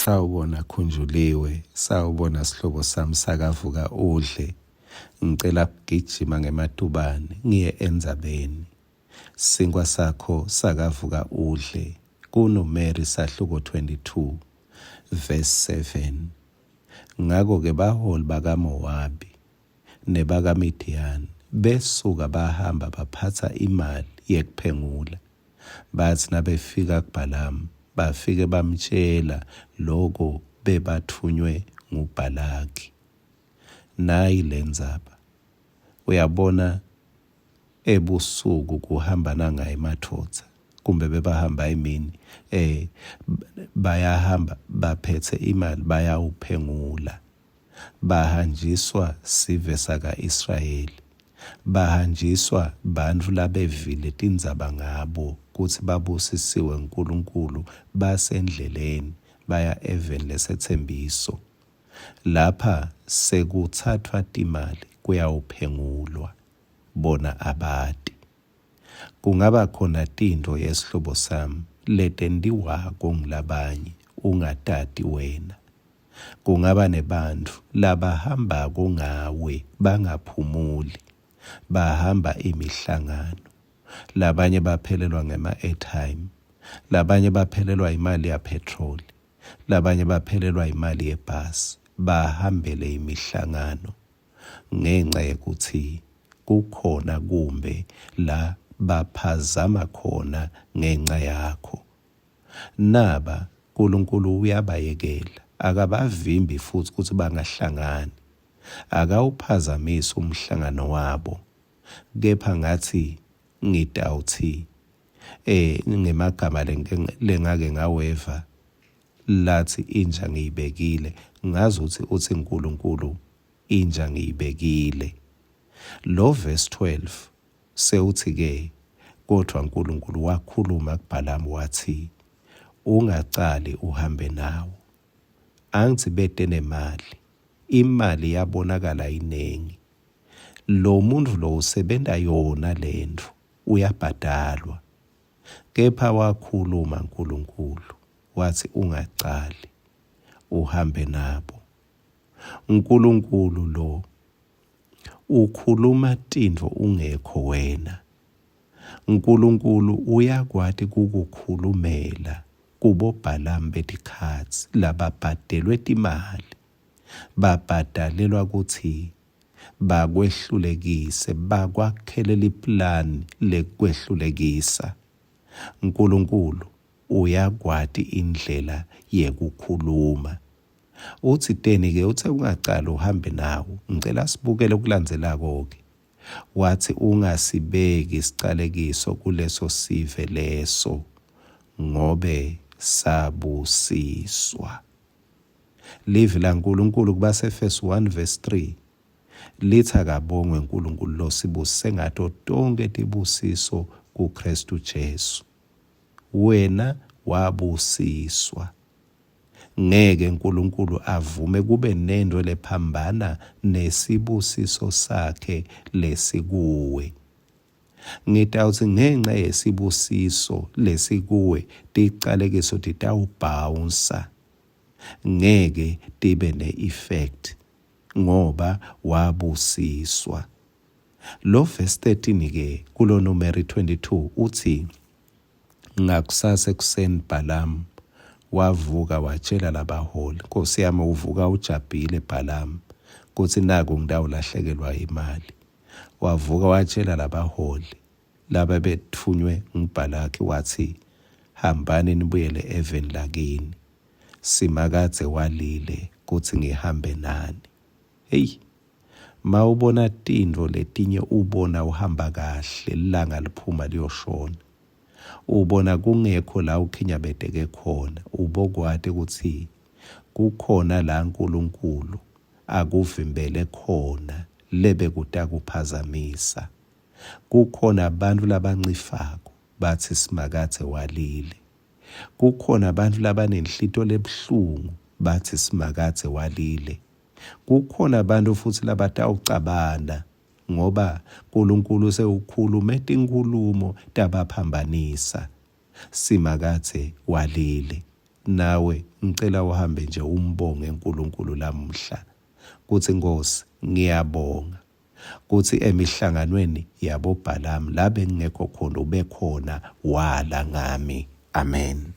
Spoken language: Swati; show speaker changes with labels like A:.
A: Sawubona Khunjuliwe, sawubona sihlobo sami sakavuka udle. Ngicela kugijima ngematubane ngiye endzabeni. Sinkwa sakho sakavuka udle kuNumeri sahluko 22 verse 7. Ngako-ke baholi bakaMowabi nebakaMidiyani besuka bahamba baphatsa imali yekuphengula. Batsi nabefika kuBhalamu, bafike bamtjela loko bebatfunywe nguBhalaki. Nayi lendzaba. Uyabona ebusuku kuhamba nanga emadvodza kumbe bebahamba emini eh bayahamba baphethe imali bayawuphengula bahanjiswa sive saka-Israyeli bahanjiswa bantfu labevile tindzaba ngabo kutsi babusisiwe nguNkulunkulu basendleleni baya eveni lesetsembiso. Lapha sekutsatfwa timali kuyawuphengulwa, bona abati. Kungaba khona tintfo yesihlobo sami letentiwako ngulabanye ungatati wena. Kungaba nebantfu labahambako ngawe bangaphumuli, bahamba imihlangano. Labanye baphelelwa ngema-airtime, labanye baphelelwa imali yaphethroli, Labanye baphelelwa imali yebhasi bahambele imihlangano ngenca yekutsi kukhona kumbe la baphazama khona ngenca yakho. Naba, Nkulunkulu uyabayekela, akabavimbi futsi kutsi bangahlangani. Akawuphazamisi umhlangano wabo. Kepha ngatsi ngitawutsi eh ngemagama lengake ngaweva lathi inja ngiyibekile ngazi ukuthi uthi uNkulunkulu inja ngiyibekile lo verse 12 sewuthi ke kodwa uNkulunkulu wakhuluma kuBhalamu wathi ungacali uhambe nawo angithi bete nemali imali yabonakala iningi lo muntu lo usebenta yona lentfo uyabhadalwa. Kepha wakhuluma Nkulunkulu watsi ungacali uhambe nabo. Nkulunkulu lo ukhuluma tintfo ungekho wena. Nkulunkulu uyakwati kukukhulumela kuboBhalamu betikhatsi lababhadelwe timali babhadalelwa kutsi bakwehlulekise, bakwakhele liplani lekukwehlulekisa. Nkulunkulu uyakwati indlela yekukhuluma. Utsiteni ke utse ungacali uhambe nawo. Ngicela sibukele okulandzelako ke. Watsi ungasibeki sicalekiso kuleso sive leso ngobe sabusiswa. Livi laNkulunkulu kubaseEfesu 1 verse 3 lithi akabongwe uNkulunkulu losibusise ngato tonkhe tibusiso kuKristu Jesu. Wena wabusiswa. Ngeke uNkulunkulu avume kube nento lephambana nesibusiso sakhe lesikuwe. Ngitawutsi ngenca yesibusiso lesikuwe ticalekiso titawubhawunsa ngeke tibe ne-effect ngoba wabusiswa. Lo verse 13 ke kulo Numeri 22 uthi ngakusasa ekuseni Balamu wavuka watshela labaholi, Nkosi yami uvuka ujabhile Balamu kutsi naku ngitawulahlekelwa imali. Wavuka watshela labaholi lababetfunywe nguBhalaki watsi, Hambani nibuyele eveni lakini. Simakadze walile kutsi ngihambe nani. Heyi, mawubona tintfo letinye ubona uhamba kahle lilanga liphuma liyoshona. Ubona kungekho la ukhinyabeteke khona, ubokwati kutsi kukhona la Nkulunkulu akuvimbele khona lebekutakuphazamisa. Kukhona bantfu labancifako batsi Simakadze walile. Kukhona bantfu labanenhlito lebuhlungu batsi Simakadze walile. Kukhona bantfu futsi labatawucabana ngoba Nkulunkulu sewukhulume tinkhulumo tabaphambanisa. Simakadze walile. Nawe ngicela uhambe nje umbonge uNkulunkulu lamuhla. Kutsi Nkhosi ngiyabonga kutsi emihlanganweni yaboBhalamu la bengingekho khona ube khona wala ngami. Amen.